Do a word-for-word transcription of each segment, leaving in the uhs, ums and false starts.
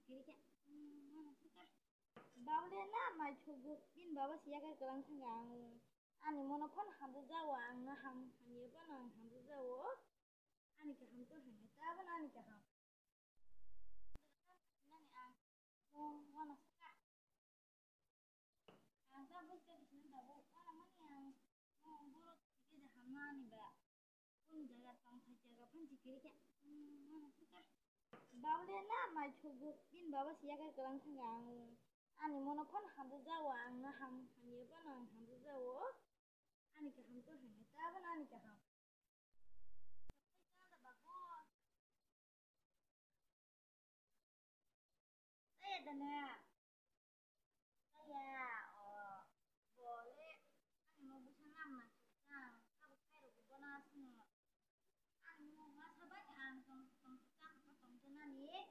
Kiri khe, hmm, mano khe ka. Baba le na mai thugo, bini baba si yakai kwlang thangkha ang. Ani mono phano hamjak jago, ang no ham, hamya phano ang hamjak jago. Ani kaham to hamya, ta bono ani kaham. Nani ang, oh, mano khe ka. Ang ta bwswk khe sini tabuk, mano mani ang, oh, borok khe je hamya ani ba. Kung jaga tong thai jaga phan jikiri khe. Hmm, mano khe ka. Baba le na mai thugo, bini baba si yakai kwlang thangkha ang. Ani mono phano hamjak jago, ang no ham, hamya phano ang hamjak jago. Ani kaham to hamya, ta bono ani kaham. Taya dana. Taya, o, bole, ani mo bwsa nam na chukang, abo khairok bo bono aswkno. Ani mo ma sabai ni ang tong, tong, tong, tong, tong, tong, ani,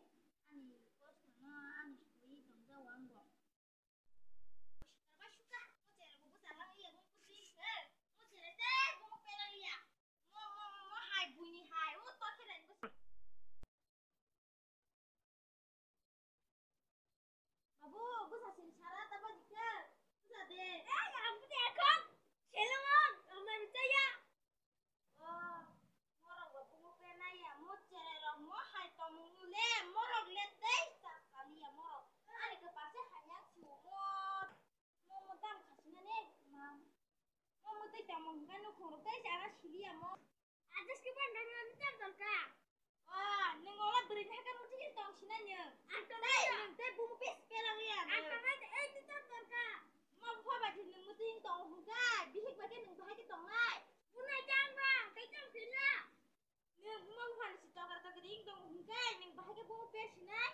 ani kosto no, ani soi tong jago ang bo. Mo chere bo bwsa lang iya, mo bwsa, mo chere te, mo pera iya. Mo, mo, mo, mo hai, buini hai, mo to khe nai bwsa. Babu, bwsa sini sara ta ba jikha. Bwsa de. Ei, ang bwsa ekhon. Selong ang, ang mai bwsa ya. O, morok bo bumo pe nai ya, mo chere rok mo hai tomung le, morok le tei ta sali ya morok. Ani ke pase hanya si mo. Mo, mo tam khasina ne, ma. Mo, mo tei tomung kan no khoro tei si ana sili ya mo. Adas ke ban dana ni tam tolka. Ah, nwng ola bwrwi ni hakhe muchungwi tong sinai nwng. Ang tongnai. Tei nwng tei bumu pes pelang ya nwng. Ang tongnai tei ei ni tam tolka. Ma bupha bai thwng nwng muchungwi tong hwnkhe, bihik bai khe nwng bahai khe tongnai. Bunai tang ba, tei tang phinla. Nwng buma bupha ni si tokar tokar ring tong hwnkhe, nwng bahai khe bumu pes sinai.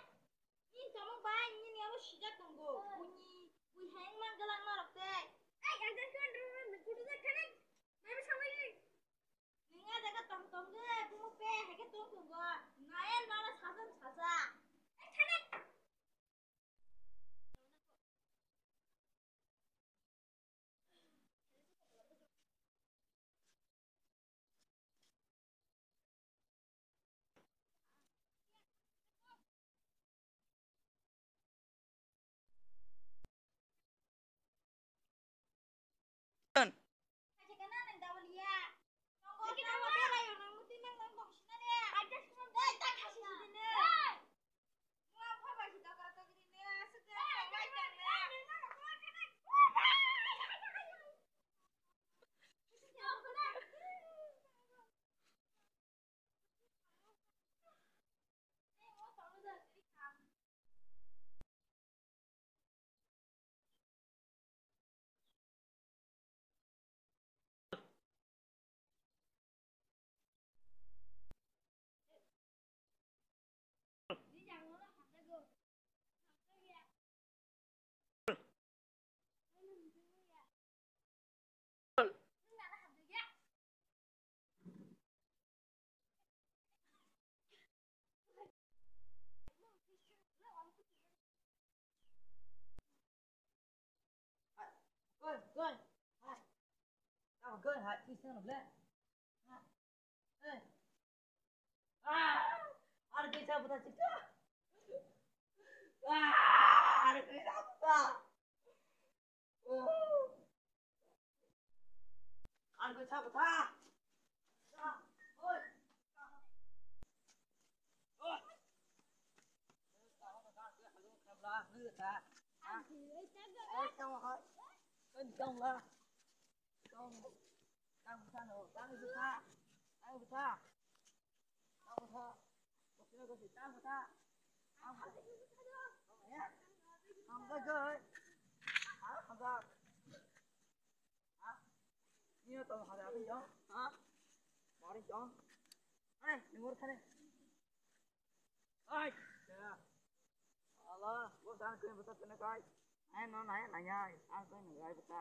Nini tongmung bai nini abo sijak tongo. Buini, bui hai wngmang galang norok tei. Ai, ang khe kwan rw rw nang kudu jak khanai. Bai bwsa bai. Nwng a jaga tong tong de, bumu pe hai khe tong tongo. Naya nana sajam saja. Ai, khanai. Hai, koi, koi. Hai. Tamo koi, hai, kisa no ble. Hai. Hey. Ah! Ar kisa buta chika. Ah! Ar kisa buta. Oh. Ar kisa buta. Oi. Oi. Nio tong hada abin jong, ha? Mari jong. Ai, nungur thane. Ai, ya. Allah, bo dan kene bata kene kai. Ai, no, nai, nai, ai. Ai, kene nai bata.